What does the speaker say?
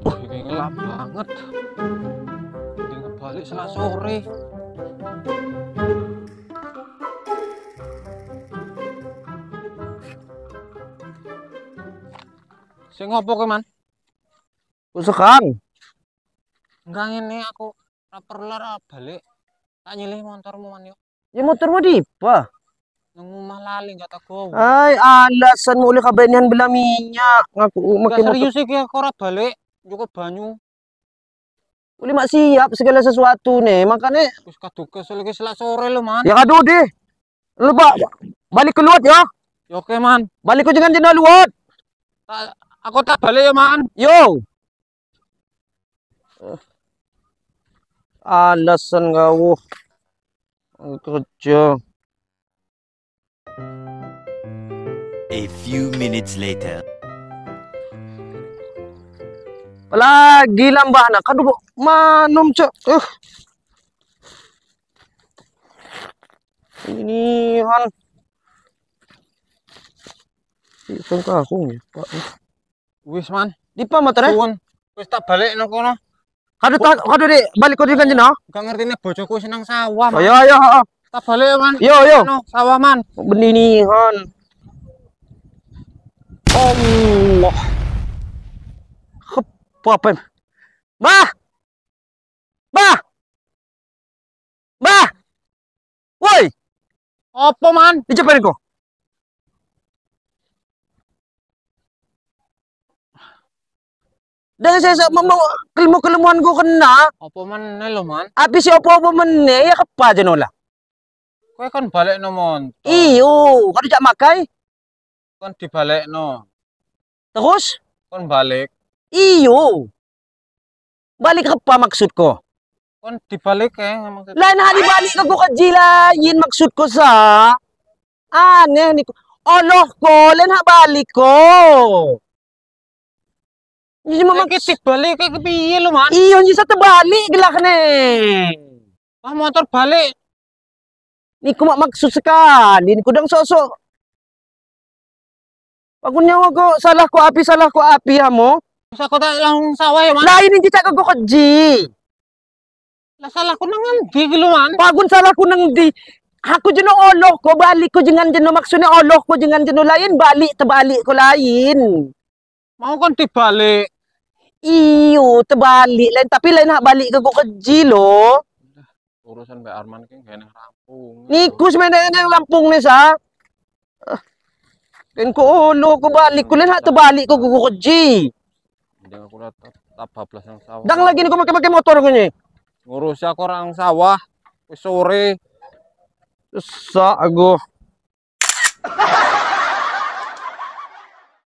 Ini gelap banget. Ini balik setelah sore. Sing ngopo kowe, Man? Usakan. Enggak ngene aku ora perlu ora balik. Tak nyilih motormu, Man yo. Ya motormu di apa? Nang omah lali enggak tak gowo. Ai, alasan mulih kabenian bela minyak. Ngaku Enggak makin motor. serius iki aku ora balik, cukup banyu. Uli mak siap segala sesuatu nih, makanya wis kadung kesel iki selak sore lho, Man. Ya kado deh. Lu Pak, balik ke luat ya. Ya oke, Man. Balik ke jangan jena luat. Tak, aku tak balik ya, Man. Yo. Alasan kau kerja. A few minutes later. Lagi lambah nak kadu manum cek. Ini han. Iseng kakung ya, Pak. Wis, Man. Di pa motor? Suwun. Wis tak balik nang kono. Kadu tak kadu di balik kau dengan jena. Enggak ngerti nih bojoku senang sawah, Man. Ayo ayo, heeh. Tak balik ya, Man. Yo yo. Kono, sawah, Man. Benini han. Allah. Apa? Bah! Bah! Bah! Woi! Apa, Man? Dicepetin kok. Dan saya mau kelemu-kelemuan gua kena. Apa meneh lho, Man? Habis si apa-apa meneh ya kepa aja nolah. Kowe kan balekno montor. Iyo, kau tidak makai. Kon dibalekno. Terus? Kon balik. Iyo. Balik apa maksudku? Kon dibalik ya maksud. Lain hari balik ke gua kejilain maksudku sa. Aneh nih. Allah ko, lain hak balik ko. Ini mah Iki dibalik iki piye lho, Man? Iyo, ini satu balik gelak nih. Wah, motor balik. Niku mak maksud sekali, niku dang sosok. Aku nyawa kok salah ko api, salah ko api hamo. Terus aku tak langsung sawah ya, Man. Lah ini cicak kok keji. Lah salahku nang ngendi iki lho, Man? Pagun salahku nang ndi? Aku jeno oloh ko balik ko jangan jeno maksudnya oloh ko jangan jeno lain balik terbalik ko lain. Mau kon dibalik. Iyo, terbalik lain tapi lain hak balik ke kok keji lho. Urusan Mbak Arman ki gak nang Lampung. Niku sebenarnya nang Lampung nih sa. Kan ko oloh ko balik ko lain hak terbalik ko kok keji. Mending aku ora tak bablas nang sawah. Dang lagi niku make-make motor ko ni. Ngurusi aku orang sawah wis sore. Susah aku.